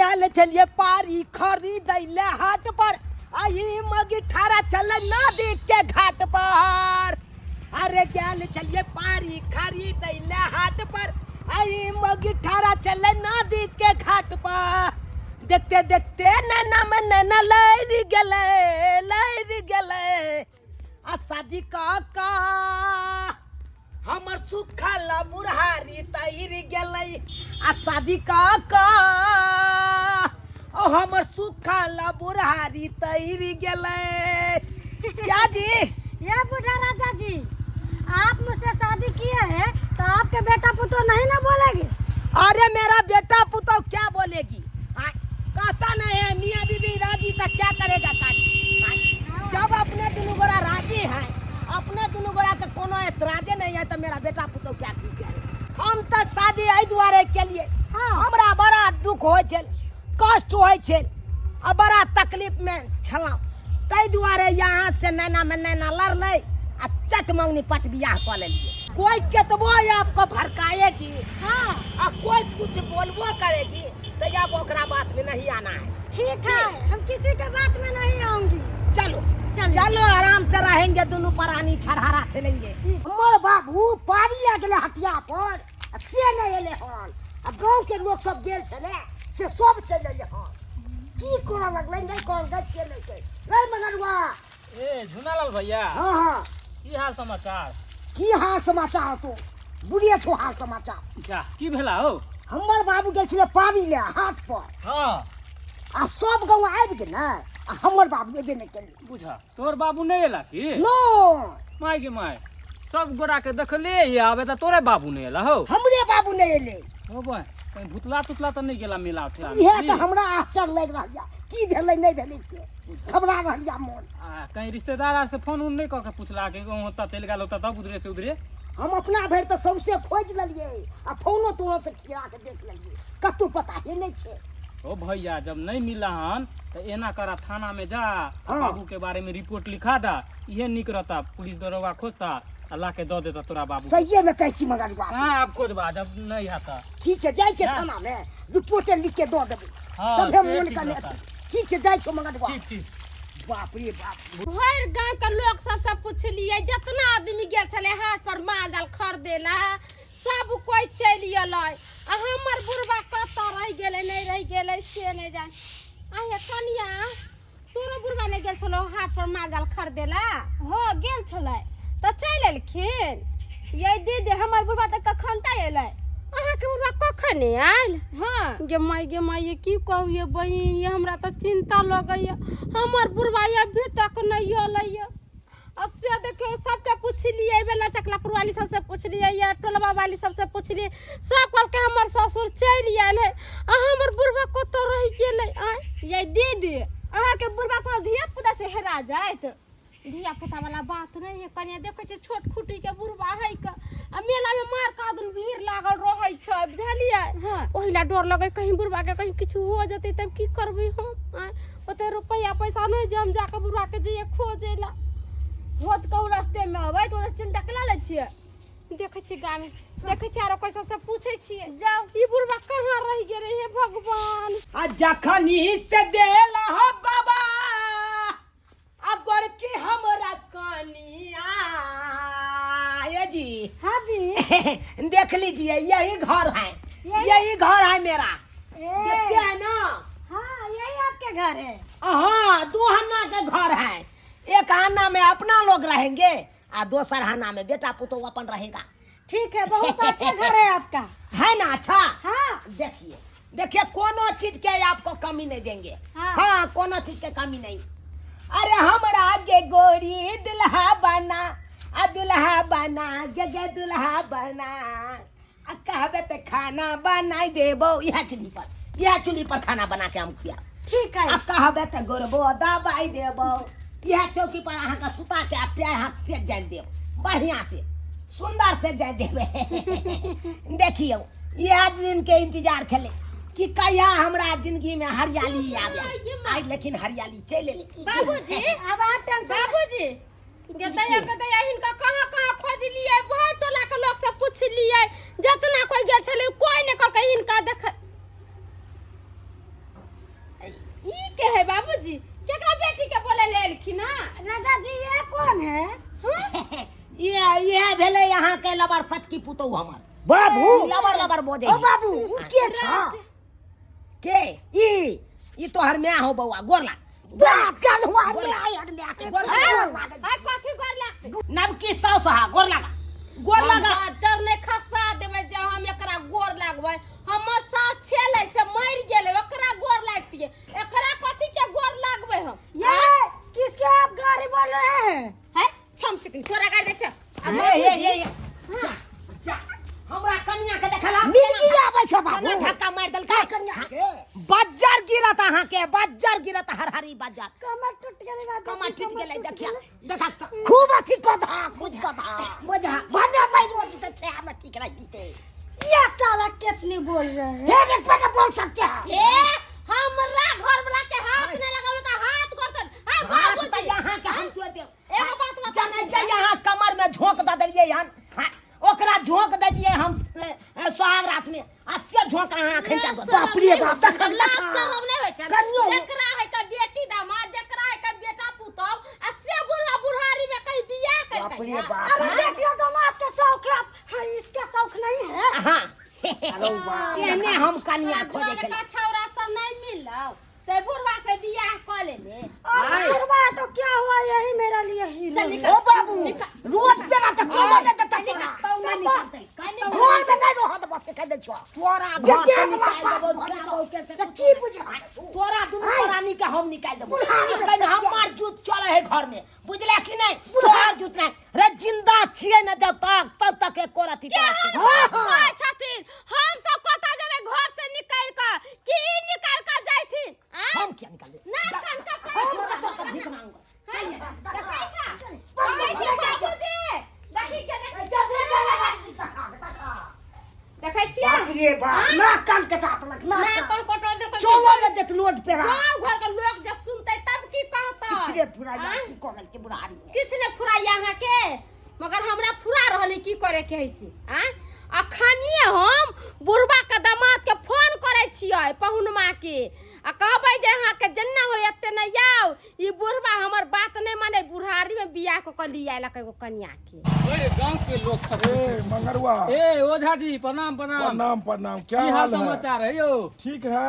गेल छलियै पारी खरीदै ले हाट पर, आई मगी ठाड़ा चल नदी के घाट पर। अरे गेल छलियै पारी खरीदै ले हाट पर, आई मगी ठाड़ा चल नदी के घाट पर। देखते देखते नैना में नैना लड़ि गेलै, लड़ि गेलै। आ शादी कऽ कऽ हमर सुखल बुढ़ारी तैर गेलै। आ शादी कऽ कऽ ओ हमर सुखल बुढ़ारी तैर गेलै। क्या जी? ये बूढ़ा राजा जी, आप मुझसे शादी किए हैं तो आपके बेटा पुतो नहीं ना बोलेगी? अरे मेरा बेटा पुतो क्या बोलेगी? कहता नहीं है मियाँ बीबी राजी तो क्या करेगा काली? जब अपने दोनों गोरा राजी है, अपने दोनों गोरा के कोनो एतराजे नहीं है, तो मेरा बेटा पुतो क्या की करे? हम तो शादी एहि दुआरे के लिए, हमरा बड़ा दुख होइ छल, कष्ट होइ छल आ बड़ा तकलीफ में छलहुँ, ताहि दुआरे यहाँ से नैना में नैना लड़लै आ चट मंगनी पट बियाह कऽ लेलियै। कोई केतबो आपको भड़काएगी, आ कोई कुछ बोलबो करेगी, तो अब ओकरा बात में नहीं आना है। ठीक है, हम किसी के बात में नहीं आऊंगी। चलो चलो, आराम से रहेंगे, दोनों प्राणी छरहरा खेलेंगे। हमर बाबू पारी लए गेलै हटिया पर आ से नहि एलै हन, आ गाँव के लोक सब गेल छलै से सब चलि एलै हन। की करऽ लगलै नहि करऽ लगलै से नहि कहै। रे मगरुआ। ए झुनालाल भैया। हाँ हाँ। की हाल समाचार? की हाल समाचार तो बुढ़िए छो हाल समाचार। जा की भेला हो? हमर बाबू गेल छलै पारी ले हाट पर। हाँ। आ सब गाँव आबि गेल ने, आ हमर बाबू एबे नहि केलै। बुझा तोहर बाबू नहि एला की? नो। माय गे my, सब गोरा के देखले ये आबे त तोरे बाबू नहि एला हो? हमरे बाबू नहि एलै। हो बा, कहीं भुतला तुतला त नहि गेला मेला ठेला में? इएह तऽ हमरा आश्चर्य लागि रहल यऽ, की भेलै नहि भेलै से घबरा रहल यऽ मोन। आ कहीं रिश्तेदार आर से फोन उन नहि कऽ के पुछला कि गाँव होता चलि गेल होता तब उधरे से उधरे? हम अपना भरि तऽ सौंसे खोजि लेलियै आ फोनो तोनो से खिया के देख लेलियै, कतहु पता ही नहि छै। ओ भैया जब नहीं मिला हन तो एना करा थाना में जा, हाँ। बाबू के बारे में रिपोर्ट लिखा दा, इहे निक रहता, पुलिस दरोगा खोजता आ ला के दऽ देता तोरा बाबू। सहिए में कहै छी मगर बात। कहाँ आब खोजबा जब नहीं आता। ठीक छै, जाइ छै जा। थाना में रिपोर्ट लिख के दऽ देबै, हाँ, तबे से मोन ठीक कने रहता। ठीक छै, जाइ छौ मगर बात। ठीक ठीक। बाप रे बाप। भरि गाँव के लोक सबसँ पुछलियै, जितना आदमी गेल छलै हाट पर माल जाल खरीदे ला सब कोइ चलि एलै, आ हमर बुढ़बा कतऽ रहि गेलै नहि रहि गेलै से नहि जान। आहे कनिया, तोरो बुढ़बा नहि गेल छलौ हाट पर माल जाल खरीदे ला? हँ गेल छलै। तऽ चलि एलखिन? यै दीदी, हमर बुढ़बा तऽ कखन तऽ एलै। अहाँके बुढ़बा कखन आयल? हँ। गे माय गे माय, ये की कहू ये बहिन, ये हमरा तऽ चिंता लगैया, हमर बुढ़बा अभी तक नहि एलैया। आ से देखियौ सबके पुछलियै, बेला चकलापुर वाली सबसे पुछलियै, या टोलबा वाली सबसे पुछलियै, सब कहलकै हमर ससुर चलि आयल है, आ हमर बुढ़बा कतऽ रहि गेलै? आँय यै दीदी, अहाँके बुढ़बा कोनो धिया पुता से हेरा जायत? धिया पुता वाला बात नहीं है कनिया, देखै छियै छोट खुटी के बुढ़बा है के, आ मेला में मार कादुन भीड़ लागल रहै छै, बुझलियै? हाँ। ओहि ला डर लगै कहीं बुढ़बा के कहीं किछु हो जेतै तब की करबै हम? आँय ओते रुपैआ पैसा नहीं जे हम जाके बुढ़बा के जइयै खोजै ला। होत कहूँ रास्ते में अबै तो चिंता केना लै छियै? देखै छियै गाम में, देखै छियै आरो कोइ सबसे पूछै छियै। जाउ। ई बुढ़बा कहाँ रहि गेलै हे भगवान? आ जखनी से देला हो बाबा आ गोरकी हमरा कनिया। ये जी। हाँ जी। देख लीजिए, यही घर है, यही घर है मेरा। ए। देखते हैं ना? हाँ, यही आपके घर है। हाँ, दो हन्ना के घर है, एक हन्ना में अपना लोग रहेंगे आ दोसर हन्ना में बेटा पुतोह अपन रहेगा। ठीक है, बहुत अच्छा घर है आपका। है ना अच्छा? हाँ। देखिए देखिए, कोनो चीज के आपको कमी नहीं देंगे। हाँ। हाँ, कोनो चीज के कमी नहीं। अरे हमरा के गोरी दुल्हा बना, आ दुल्हा बना गे गे दुल्हा बना, आ कहबे ते खाना बनाई देबो, इहा चुल्ही पर, इहा चुल्ही पर खाना बना के हम खुआब। ठीक है। आ कहबे ते गोरबो दबाई देबो, इहा चौकी पर अहाँ के सुता के आ पैर हाथ से जान देब, बढ़िया से सुंदर से जान देबे। देखियौ, इएह दिन के इंतजार छलै कि कहिया हमरा जिंदगी में हरियाली आबे, आइ लेकिन हरियाली चलि एलै। बाबूजी, अब आप टेंशन बाबूजी, गदया गदया हिनका कहाँ कहाँ खोजलियै, भरि टोला के लोक सब पुछलियै, जितना कोइ गेल छलै कोइ नहि कहलकै हिनका देख। ई के है बाबूजी केकरा बेटी के बोले ले एलखिन हँ राजा जी ये कौन है ये ये भेलै अहाँ के लबर सच की पुतहु हमर बाबू लबर लबर बोजे ओ बाबू उ के छ के ई ई तोहर माय हो बौआ गोर लाग बाप गल हुआ रे आई आदमी के गोर गोर लाग लाग आ कथी गोर लागतै नवकी साउस हा गोर लागा गोर लागा जर नहि खसा देबै जे हम एकरा गोर लागबै हमर सास छेलै से मरि गेलै ओकरा गोर लागतियै एकरा कथी के गोर लागबै हम ये किसके आप गाली बोल रहे हैं है छम चिकनी तोरा गाड़ी दै छ आ ये ये बाबूजी, ये ये जा जा हमरा कनिया के देखला मिर्गी आबै छ बाबू केना धक्का मारि देलकै कनिया के बज्जर गिरत अहाँ के बज्जर गिरत हरहरी बज्जर कमर टूट गेलै राजा कमर जी, टूट गेलै टूट देखिया गेलै। देखा तऽ खूब अथी कधा खूब कधा बुझा भने मैं रोज त छे हम ठीक रही ते ये साला कितनी बोल रहे हैं हे एक बार बोल सकते हैं ए हमरा घर वाला के हाथ नहीं लगाबै त हाथ करतन हां हाथ तऽ बाबूजी यहाँ के हम तोड़ देब एगो बात बता जानै छै यहाँ कमर में झोंक दऽ देलियै हन हाँ, ओकरा झोंक दऽ दियै हम सोहाग रात में आ से झोंक अहाँ एखन तक बाप रे बाप, देखक, लाज देखक। शरम नहीं होइ छै कनियो। जकरा है के बेटी दामाद जकरा है के बेटा पुतहु आ से बुढ़ा बुढ़ारी में कहीं बियाह कर बाप रे बाप। अरे बेटियों दामाद के शौक है हाँ इसका शौक नहीं है हाँ अरे बाप। एहने हम कनिया खोजै छलियै छौरा सब नहीं मिलौ से बुढ़वा से बियाह कऽ लेले और बुढ़वा है तो क्या हुआ यही मेरा लिए हीरो चल है। निकल ओ बाबू निकल। रोड पे ना त चलो ने त तोरा कतौ नहि निकलतै निकल। घर में नहीं रहत बस कह दे छो तोरा जे घर जे से वाला निकालि बाप देबौ घर जाबौ के तो से सच्ची बुझा तू तोरा दुनू आय। प्राणी के हम निकालि देबौ बुढ़ारी एखन बच्चा। हमर जूत चलै है घर में बुझले कि नहि तोहर जूत नहि रे जिंदा छियै ने जब तक तब तक एको रति तोरा से- केहन बाप छथिन हम सब कतऽ जेबै घर से निकलि कऽ कि ई निकलि कऽ जाइथिन आँय? हम किया निकालबै ना कान कटतै। हम कतऽ के भीख मांगबै देखै छा? देखै छी बाबूजी? देखी के देखी। देखै छियै? बाप रे बाप ना कान कटा देलक ना ना कान कोन कोटो इधर कोन चलो ने देख लोड पे गाँव घर के लोग जब सुनतै तब की कहतै? पिछड़े फुरा आँय? की कगल के बुढ़ारी है किछु नहि फुराइया अहाँके मगर हमरा फुरा रहल है की करे के है से आँय अखनिए हम बुढ़बा के दामाद के फोन करै छियै पहुनमा के आ कहबै जे अहाँके जेना होय एते नहि आउ ई बुढ़बा हमर बात नहि माने बुढ़ारी में बियाह कऽ कऽ लिया एलक एगो कनिया के ओए गांव के लोग सब ए मंगरुआ ए ओझा जी प्रणाम प्रणाम प्रणाम प्रणाम क्या की हाल हाल है समाचार है यो ठीक है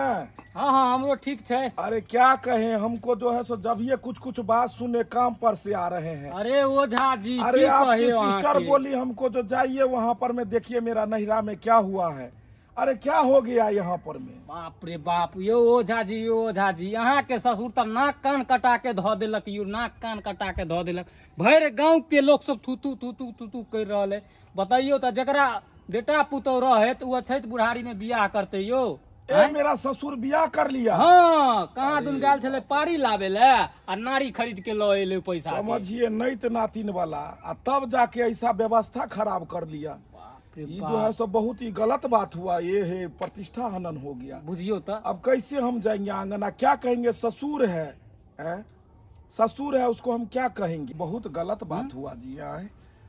हाँ हाँ हमरो ठीक छै अरे क्या कहें हमको जो है सो जब ये कुछ कुछ बात सुने काम पर से आ रहे हैं अरे ओझा जी अरे की आपकी कहे सिस्टर अहाँके बोली हमको जो जाइए वहाँ पर में देखिए मेरा नहिरा में क्या हुआ है अरे क्या हो गया यहाँ पर में बाप रे बाप यो ओझा जी यो ओझा जी अहाँके ससुर तऽ नाक कान कटा के धऽ देलक यो नाक कान कटा के धऽ देलक भरि गाँव के लोक सब थू थू थू थू थू थू करि रहल है बतैयौ तऽ जकरा बेटा पुतोह रहे तऽ ओ अछैत बुढ़ारी में बियाह करतै यो ए मेरा ससुर बियाह कर लिया हाँ कहाँ दुन गेल छलै पारी लाबे ले आ नारी खरीद के लऽ एलै पैसा के। समझिए नैत नातिन वाला आ तब जाके ऐसा व्यवस्था खराब कर लिया बाप रे ये बाप जो है सो बहुत ही गलत बात हुआ ये है प्रतिष्ठा हनन हो गया बुझियौ तऽ अब कैसे हम जाएंगे आंगन आ क्या कहेंगे ससुर है हैं? ससुर है उसको हम क्या कहेंगे बहुत गलत बात हुआ जी आए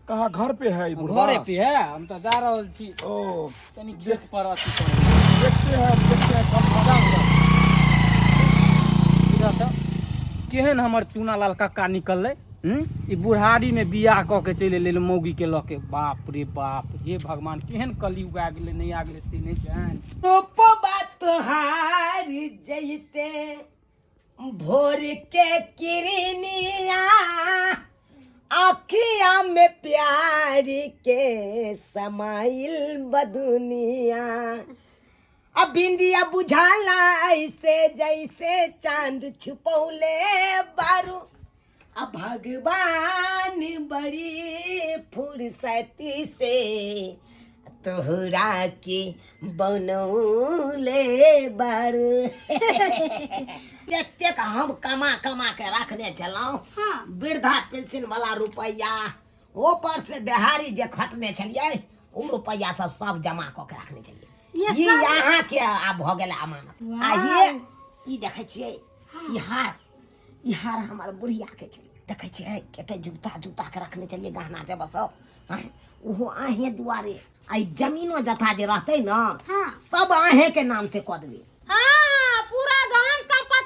कहाँ घर पे है ये बुढ़वा घरे पे है हम तऽ जा रहल छी ओ तनी खेत पर अथी करै देखते हैं देखते हैं सब जाउ जाउ। इधर तऽ केहन हमर चूना लाल कक्का निकललै हूँ? ई बुढ़ारी में बियाह कऽ के चलि एलै मौगी के लऽ के बाप रे बाप हे भगवान केहन कलयुग आ गेलै नहि आ गेलै से नहि जानि रूपबा तुहारी जैसे भोर के किरनिया आखिया में प्यार के समाइल बदुनिया अब बिंदिया बुझाला ऐसे जैसे चांद छुपौले बारू अब भगवान बड़ी फुर्सती से तोहरा के बनौले बारू एतेक हम कमा कमा के रखने छलहुँ हाँ। वृद्धा पेंशन वाला रुपैआ ऊपर से देहारी जे खटने छलियै ओ रुपैआ सब सब जमा कऽ के रखने छलियै ये ई सब- अहाँ के आब भऽ गेल अमानत आ ये ई देखै छियै ई हार ई हार हमर बुढ़िया के छै देखै छियै कते जूता जूता के रखने छलियै गहना जेबर सब आँय, ओहो अहें दुआरे आ ई जमीनो जथा जे रहतै ने हाँ। सब अहें के नाम से कऽ देबै हाँ पूरा धन संपत्ति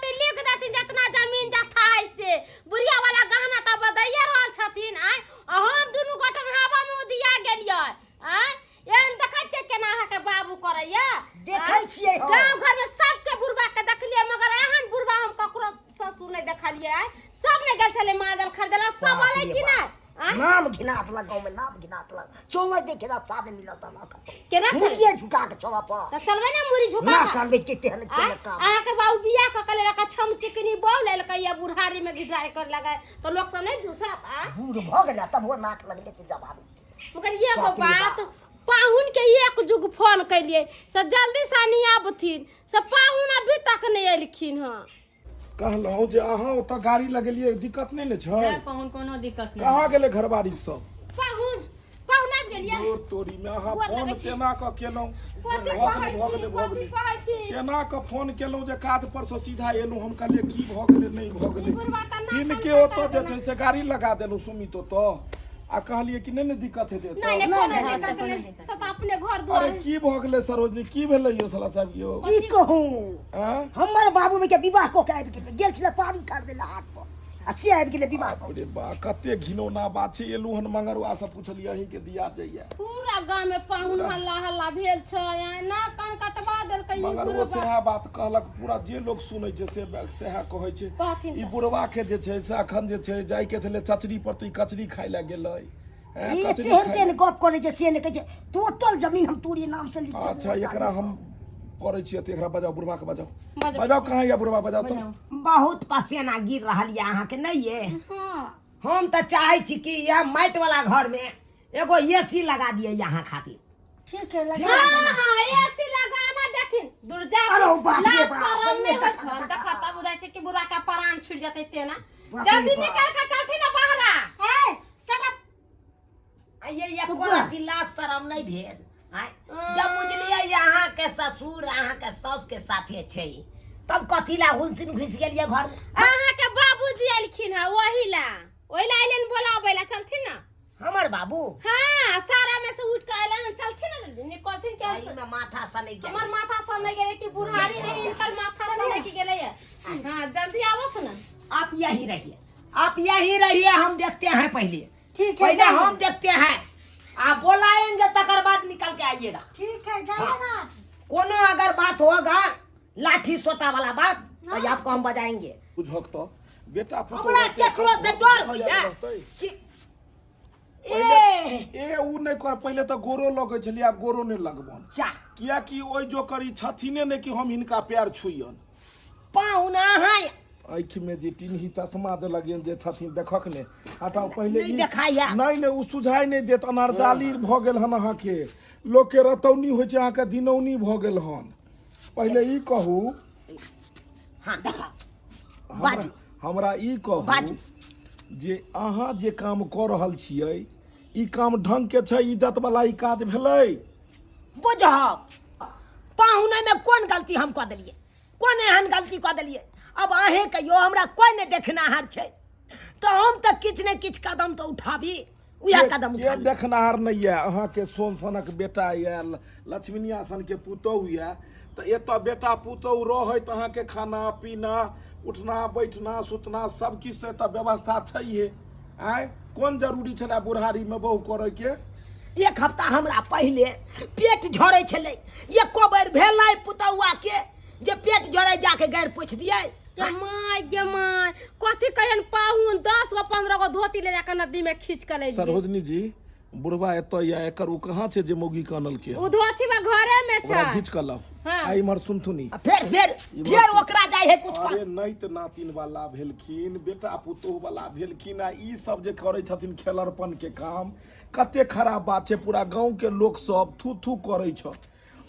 घिना देलक गाँव में, नाम घिना देलक। चलै देखे रास्ता नहि मिलत हमरा कतौ। केना चलबै? मुड़िए झुका के चलऽ पड़त। तऽ चलबै ने मुड़ी झुका ना कऽ? कानबै के तेहन आँय? केलक काम। अहाँके बाबू बियाह कऽ के लेलक आ छम चिकनी बहू लेलकै या बुढ़ारी में गिटार कर लगा तऽ लोक सब नहि दूसत आ? बूढ़ भऽ गेलै तब वो नाक लगले छै जवानी। मगर एगो बाप रे बात, पाहुन के एक जुग फोन केलिए से जल्दी से नहीं आबथिन, से पाहुन अभी तक नहीं एलखिन हँ। कहलहुँ जे अहाँ ओतऽ गाड़ी लगेलियै, दिक्कत नहि ने छै? नहि पाहुन, कोनो दिक्कत नहि। कहाँ गेलै घरवारी सब? पाहुन, पाहुन आबि गेलियै। गोर तोरी में अहाँ गोर फोन लगै छी। केना कऽ केलहुँ? कथी भऽ कहै गेलै, भऽ छी? गेलै, भऽ कथी गेलै। कहै छी? केना कऽ फोन केलहुँ जे काज पर से सीधा एलहुँ, हम कहलियै की भऽ गेलै, नहि भऽ गेलै। ई बुढ़बा तऽ नाक हिनके कान ओतऽ कटा जे छै से गाड़ी लगा देलहुँ सुमित ओतऽ आ कहलियै कि नहि ने दिक्कत हेतै एतऽ? नहि नहि, नहि, कोनो नहि, दिक्कत नहि, से तऽ अपने घर दुआर। अरे की भऽ गेलै सरोजनी, की भेलै यौ साला साहब यौ? की कहू, आँय? हमर बाबू के विवाह कऽ के आबि गेलै, गेल छलै पारी खरीदै लए हाट पर आ से आबि गेलै विवाह कऽ बाप रे बा, कते घिनौना बात छै। एलहुँ हन मंगरुआ से पुछलियै अहीं के दिया जाइए। पूरा गाँव में पाहुन हल्ला हल्ला भेल छै, नाक कान कटवा देलकै ई मगर ओ बुढ़बा। सएह बात कहलक, पूरा जे लोक सुनै छै से सएह कहै छै। कहथिन ई तऽ। बुढ़वा के जे छै से अखन जे छै जाय के छलै चचरी पर तऽ ई कचरी खाय लए गेलै। हैं, ई कचरी तेहन खाय तेहन गप करै छै से नहि कहै छै, टोटल जमीन हम तोरे नाम से लिख देबौ। अच्छा, एकरा हम करै छियै तऽ एकरा बजाउ, बुढ़वा के बजाउ। बजाउ। बजाउ, कहाँ या बुढ़वा? बजाउ तऽ। बहुत पसेना गिर रहल यऽ अहाँके नहि ये? हाँ। हम तऽ चाहै छी कि यह माटि वाला घर में एगो एसी लगा दिए अहाँ खातिर। ठीक है, लगा। हाँ हाँ, एसी लगाना देथिन दुर्जा। अरे बाप रे लाज बाप, शरम नहि पहिले होइ तक छन, देखा तब बुझाइ छै कि बुढ़ा के प्राण छुटि जेतै तेना। बाप रे जल्दी बाप। निकल के चलथिन ना बाहरा। ए शट अप। आ ये एको रत्ती लाज शरम नहि भेल? आँय, जब बुझलियै अहाँ के ससुर अहाँ के साउस के साथे छै तब कथी ला हुलसिन घुसि गेलियै घर में? अहाँके बाबूजी एलखिन हँ, ओही ला ओहि ला अयलन बोलाबै ला, चलथिन ना। हमर बाबू? हाँ, सारा में से उठ के अयलन, चलथिन ना जल्दी, निकलथिन के सही में माथा सनकि गेल। हमर माथा सनक गेलै कि बुढ़ारी है इनकर माथा सनक गेलै। हाँ, जल्दी आबो ना। आप यही रहिए, आप यही रहिए, हम देखते हैं पहले। ठीक है, पहले जाइए। हम देखते हैं, आप बोलाएंगे तकर बाद निकल के आइएगा। ठीक है, जाइए ना। कोनो अगर बात होगा लाठी सोता वाला बात तो आपको हम बजाएंगे। बुझक तऽ बेटा पुतोह हमरा रहतै, केकरो से डर होइया रहतै। कि पहिले ए ए उ नहि कर, पहिले तऽ गोरो लगै छलियै, आब गोरो नहि लगबन। जा। कियाकि ओहि जोकर ई छथिने नहि कि हम हिनका पैर छुइयन। पाहुन अहाँ आँखि में जे टिनही चश्मा जे लगेन जे छथिन, देखक ने, हटाउ पहिले। नहि देखाइया। नहि नहि, ओ सुझाइ नहि देत। अनारजाली भऽ गेल हन अहाँके, लोकके रतौनी होइ छै, अहाँके दिनौनी भऽ गेल हन। पहिले ई कहू। हाँ, देखा। हमरा बाजू। हमरा ई कहू बाजू। जे अहाँ जे काम कऽ रहल छियै, ई काम ढंग के छै? इज्जत वाला ई काज भेलै? बुझब पाहुन, में कोन गलती हम कऽ देलियै? कोन एहन गलती कऽ देलियै? अब अहें कहियो, हमरा कोइ नहि देखनाहार छै तऽ हम तऽ किछु ने किछु कदम तऽ उठाबी, उएह कदम के उठा ली। देखनाहार नहि यऽ? अहाँके सोन सनक बेटा यऽ, लक्ष्मीनिया सनके पुतोहु यऽ, तऽ एतऽ बेटा पुतोहु रहै तऽ अहाँके खाना पीना, उठना बैठना, सुतना, सब किछु तऽ एतऽ व्यवस्था छैहे। आँय, कोन जरूरी छलै बुढ़ारीमे बहु करैके? एक हफ्ता हमरा पहिले पेट झड़ै छलै, एको बेर भेलै पुतौआ के जे पेट झड़ै जाके गारि पोछि दियै? गे my, गे my, कथी कहियन पाहुन, 10 गो 15 गो धोती ले जाके नदी में खींच के ले। सरोजनी जी, बुढ़वा एतऽ यऽ, एकर ओ कहाँ छै जे मौगी के अनलकै? ओ धोती में घरे में ओकरा छै। घीच कऽ लाउ। हाँ। आ इम्हर सुनथुनी। आ फेर फेर फेर ओकरा जाइ है कुछ अरे नैत नातिन वाला भेलखिन, बेटा पुतोह वाला भेलखिन, आ ई सब जे करै छथिन खेलरपन के काम, कते खराब बात छै। पूरा गाँव के लोक सब थू थू करै छ।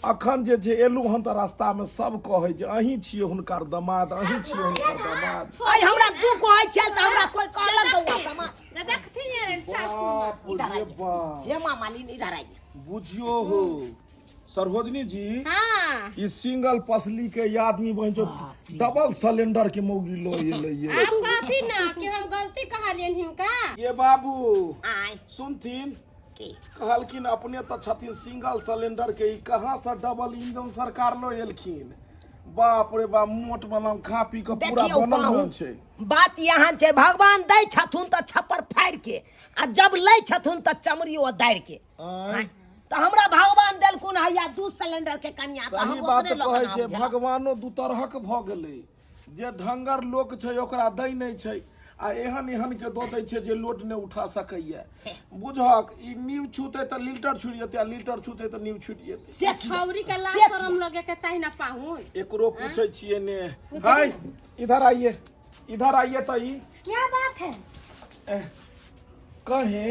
अखन जे जे एलहुँ हन तऽ रास्ता में सब कहै जे अहीं छियै हुनकर दमाद, अहीं छियै हुनकर दमाद। आइ हमरा दू कहै छल तऽ हमरा कोइ कहलक गौआ समाज? जे देखथिन यार सासू माँ। बाप रे बाप। हेमा मालिनी, इधर आइए। बुझियो हो सरोजनी जी। हाँ। ई सिंगल पसली के ई आदमी बहिन जो डबल सिलेंडर के मौगी लो एलै ये। आप कहथिन ना कि हम गलती कहलियन हिनका। ये बाबू। आय। सुनथिन। की? कहलखिन अपने तऽ छथिन सिंगल सिलेंडर के, ई कहाँ से डबल इंजन सरकार लो एलखिन? बाप रे बाप, मोट मलम खा पी के पूरा देखियौ बनल पाहुन, हन छै। बात यहाँ छै, भगवान दै छथुन तऽ छप्पर फाड़ि के आ जब लै छथुन तऽ चमड़ी ओ दारि के। आँय? तऽ हमरा भगवान देलखुन हैया दू सिलेंडर के कनिया, तऽ सही हम बात ओकरे लऽ कहै के नाम छै। झेलब। भगवानो दू तरहक भऽ गेलै, जे ढंगर लोक छै ओकरा दै नहि छै। आ एहन एहन के दऽ दै छै जे लोड नहि उठा सकैया। बुझहक ई नीव छूते तऽ लीटर छूटि जेतै आ लीटर छूते तऽ नीव छूटि जेतै। से किया? छौरी के लाज से शरम लगे के चाही ना पाहुन। एकरो पूछै छियै ने। हाय, इधर आइए, इधर आइए। तो ई क्या बात है? कहे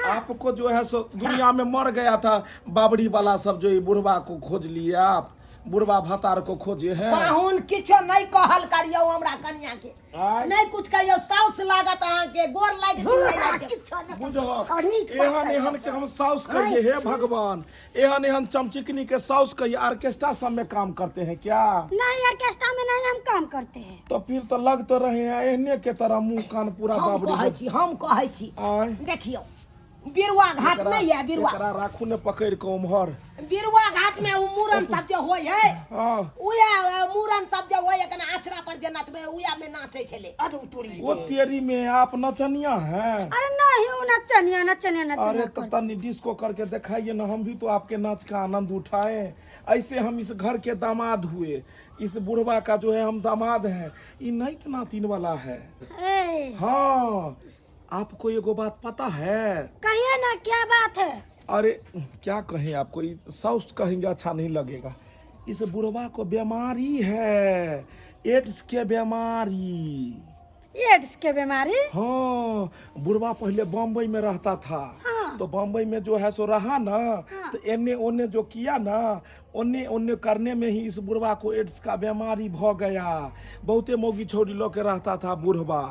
आपको जो है सो दुनिया में मर गया था बाबरी वाला सब, जो ये बुढ़वा को खोज लिए आप, बुढ़वा भतार को खोजे हैं। पाहुन, किछो नहि कहल करियौ हमरा कनिया के। आय। नहि कुछ कहियौ, साउस लागत अहाँके, गोर लागि गेल। किछो नहि। बुझहक और नीक बात एहन कहै एहन के हम साउस कहिए? हे भगवान, एहन एहन चमचिकनी के साउस कहिए? ऑर्केस्ट्रा सब में काम करते हैं क्या? नहीं, ऑर्केस्ट्रा में नहीं हम काम करते हैं। तो फिर तो लग तो रहे हैं एहने के तरह, मुंह कान पूरा हम बाबरी। कहै छी, हम कहै छी। आय। देखियौ, बिरुआ घाट नहि यऽ बिरुआ? एकरा राखू ने पकड़ के उम्हर। बिरुआ घाट में उ मूड़न सब जे होइ है, हाँ। उया मूड़न सब जे होइ है, कने आचरा पर जे नचबै, उया में नाचै छलै। अदू तोरी। वो तेरी में आप नचनिया हैं? अरे नहीं, वो नचनिया नचनिया अरे नचनिया। तो तनी डिस्को करके दिखाइए ना, हम भी तो आपके नाच का आनंद उठाए। ऐसे हम इस घर के दामाद हुए, इस बुढ़वा का जो है हम दामाद हैं। ये नैत नातिन वाला है। ए, हाँ, आपको एगो बात पता है? कहिए ना, क्या बात है? अरे क्या कहें आपको, ये साउस कहेंगे अच्छा नहीं लगेगा। इस बुढ़वा को बीमारी है, एड्स के बीमारी। एड्स के बीमारी? हाँ, बुढ़वा पहले बम्बई में रहता था। हाँ। तो बम्बई में जो है सो रहा ना। हाँ। तो एने ओने जो किया ना, ओने ओने करने में ही इस बुढ़वा को एड्स का बीमारी भ गया। बहुते मौगी छोड़ी लो के रहता था बुढ़वा,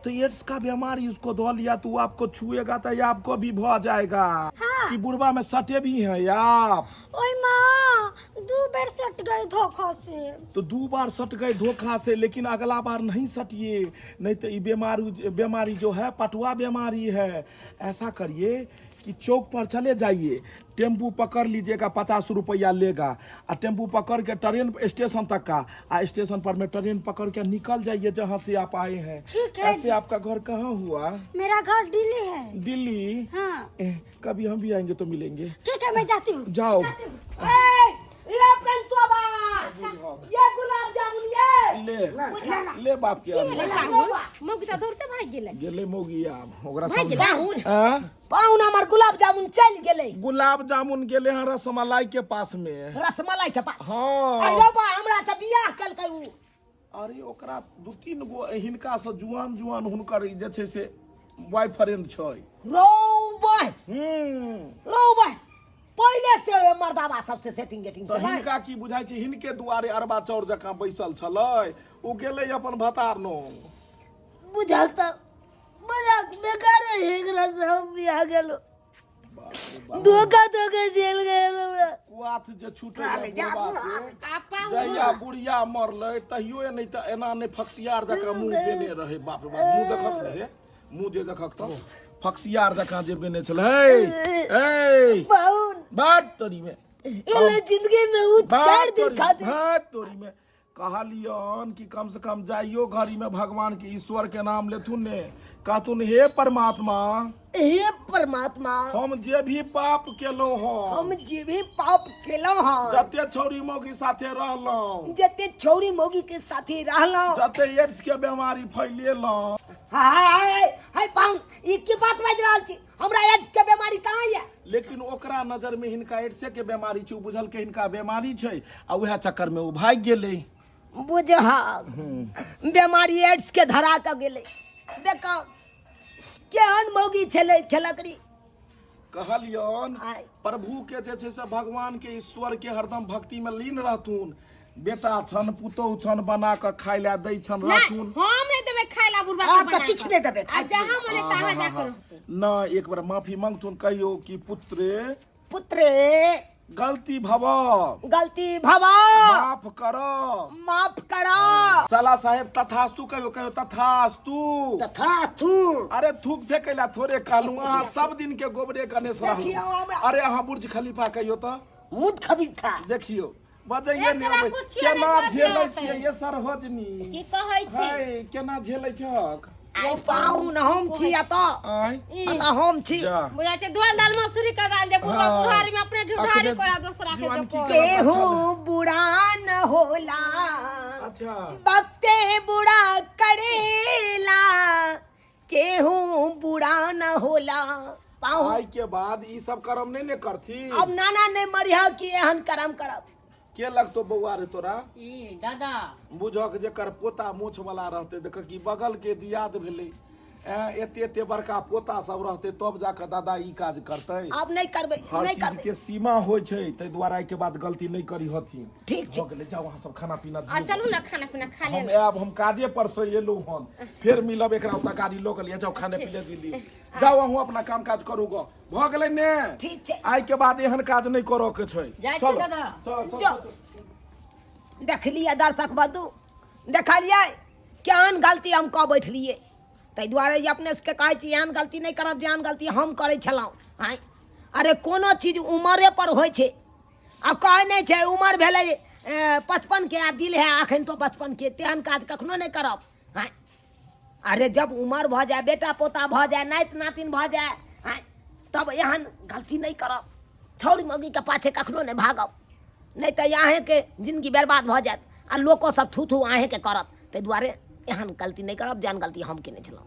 तो एड्स का बीमारी उसको धो लिया। तो वो आपको छुएगा तो ये आपको भी भ जाएगा। हाँ। कि बुढ़वा में सटे भी हैं आप? ओए माँ, दो बेर सट गए धोखा से। तो दो बार सट गए धोखा से, लेकिन अगला बार नहीं सटिए, नहीं तो ये बीमारी बीमारी जो है पटुआ बीमारी है। ऐसा करिए कि चौक पर चले जाइए, टेम्पू पकड़ लीजिएगा, 50 रुपया लेगा, आ टेम्पू पकड़ के ट्रेन स्टेशन तक का, आ स्टेशन पर में ट्रेन पकड़ के निकल जाइए जहाँ से आप आए हैं। ठीक है। ऐसे आपका घर कहाँ हुआ? मेरा घर दिल्ली है। दिल्ली? हाँ। कभी हम भी आएंगे तो मिलेंगे। ठीक है, मैं जाती हूँ। जाओ। ए, ये पेंतुआ, ये गुलाब जामुन ये। ले ले बाप के आलू। मौगी तऽ दौड़ते भागि गेलै। गेलै मौगी आब ओकरा भागि समझ गेलै। पाहुन। आँ? पाहुन, हमर गुलाब जामुन चलि गेलै। गुलाब जामुन गेले हँ रसमलाई के पास में। रसमलाई के पास? हाँ। अरे बा, हमरा से बियाह केलकै उ। अरे ओकरा दू तीन गो हिनका से जुआन जुआन हुनकर जे छै से बॉयफ्रेंड छै। रौ बॉय। हम्म। रौ बॉय, पहिले से मर्दाबा सबसे सेटिंग गेटिंग तऽ चलै। हिनका की बुझाइ छै, हिनके दुआरे अरबा चाउर जकाँ बैसल छलै, ओ गेलै अपन भतार नो। बुझल तऽ मजाक बेकार है, एकरा से हम बियाह गेलो, धोखा धोखा झेल गए हमरा। कुआथ जे छूटै अरे जा। आ पाहुन। जहिया बुढ़िया मरलै तहियो नहि तऽ एना नहि फक्सियार जकाँ मुँह देने रहै। बाप रे बाप, मुँह देखक रहे, मुँह जे देखक तऽ फक्सियार जकाँ जे बेने छलै। हे ए। पाहुन। बात तोरी में। एले जिंदगी में उ बात 4 दिन तोरी- खातिर। बात तोरी में। कहलियन कि कम से कम जाइयो घड़ी में भगवान के ईश्वर के नाम लेथुन ने, कहथुन हे परमात्मा। हे परमात्मा। हम जे भी पाप केलहुँ हँ, हम जे भी पाप केलहुँ हँ, जते छौरी मौगी साथे रहलहुँ, जते छौरी मौगी के साथे रहलहुँ, जते एड्स के बीमारी फैलेलहुँ। हाय हाय हाय, पाहुन, ई की बात बाजि रहल छी? हमरा एड्स के बीमारी कहाँ ये? लेकिन ओकरा नजर में हिनका एड्से के बीमारी छै। ओ बुझलकै हिनका बीमारी छै आ उएह चक्कर में ओ भागि गेलै। बुझल, बीमारी एड्स के धरा के गेलै। देखो केहन मौगी छलै खेलकरी। कहलियन आय। प्रभु के जे छै से भगवान के ईश्वर के हरदम भक्ति में लीन रहथुन। बेटा छन, पुतोहु छन, बना कऽ खाय लए दै छन। नहि। रहथुन। हम नहि देबै खाय ला बुढ़बा आब के तऽ बना किछु कऽ। नहि देबै आ खाय। जहाँ मने तहाँ जा कऽ रहतै। न, एक बार माफी मांगथुन, कहियो कि पुत्रे, पुत्रे, गलती भव, गलती भवा, माफ कर, माफ कर। साला साहेब, तथास्तु कहियो, कहियो तथास्तु। तथास्तु। अरे थूक फेंकै ला थोड़े कहलहुँ, अहाँ सब दिन के गोबरे गणेश रहलहुँ। देखियौ हमरा- अरे अहाँ बुर्ज खलीफा कहियो तऽ। मुद खबीफा। देखियौ, बजैये नहि एकरा अबै। कुछियो केना नहि बजै झेलै आतै। छियै ये सरहोजनी? की कहै छी? है, केना झेलै छहक? ओ पाहुन, हम छी एतऽ। आँय? ई एतऽ हम छी। जा। बुझाइ छै धोल दाल मसूरी के दाल जे बुढ़वा हाँ। बुढ़ारी में अपने घिउढारी अखने करा दोसरा के जुआनकी जो के- केहू बुरा न होला, अच्छा। वक्ते बुरा करेला। केहू बुरा न होला पाहु। आइ के बाद ई सब कर्म नहि ने करथी। अब नाना नहि मरिह कि एहन कर्म करब। के लगतो बौआ रे तोरा? ई दादा। बुझक जेकर पोता मोछ वाला रहते, देख कि बगल के दियाद भेलै, एते एते बड़का पोता सब रहते तब जाके दादा ई काज करतै। आब नहि करबै, हर नहि चीज करबै। के सीमा होइ छै, ताहि दुआरे एहि के बाद गलती नहि करी हथिन। ठीक छै। भऽ गेलै, जाउ अहाँ सब खाना पीना आ दियौ। चलू ना, खाना पीना खा हम ले। आयब, हम काजे पर से एलहुँ हन, फेर मिलब। एकरा ओतऽ गाड़ी लऽ गेलियै, जाउ खाने पीने दिल्ली जाउ, अहूँ अपना काम काज करू गो। भऽ गेलै ने? ठीक छै। आइ के बाद एहन काज नहि करऽ के छै। जाइ छी चलो, दादा। चलो, चलो, जाउ। चलो। देखलियै दर्शक बंधु, देखलियै केहन गलती हम कऽ बैठलियै। ताहि दुआरे जे अपने सबके कहै छी, एहन गलती नहि करब जेहन गलती हम करै छलहुँ। आँय, अरे कोनो चीज उमरे पर होइ छै। आ कहै नहि छै, उमर भेलै 55के आ दिल है अखन तो बचपनके, तेहन काज कखनो नहि करब। आँय, अरे जब उमर भऽ जाय, बेटा पोता भऽ जाय, नाति नातिन भऽ जाय, आँय, तब एहन गलती नहि करब। छौड़ी मौगीके पाछे कखनो नहि भागब, नहि तऽ अहेँके जिन्दगी बर्बाद भऽ जायत आ लोको सब थू थू अहेँके करत। ताहि दुआरे एहन गलती नहि करब जेहन गलती हम केने छलहुँ।